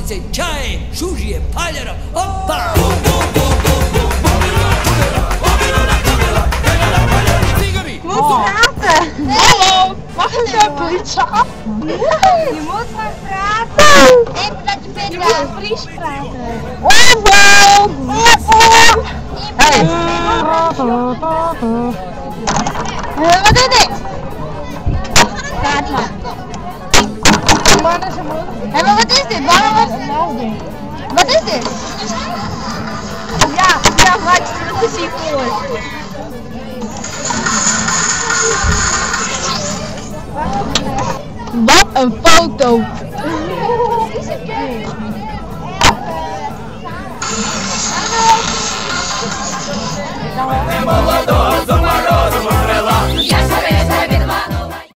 Malice, Čaje, Žužije, Paljara, Opa! Ik moet praten. Hallo, mag ik een pizza? Je moet gaan praten. Even dat je Je pinda. moet Fries praten. Hey. Wat is dit? Praat maar. Hé, maar wat is dit? Waarom wat... Wat is dit? Ja, ja, Max, dat is hiervoor. Wat een foto! Is het dit? Молодой.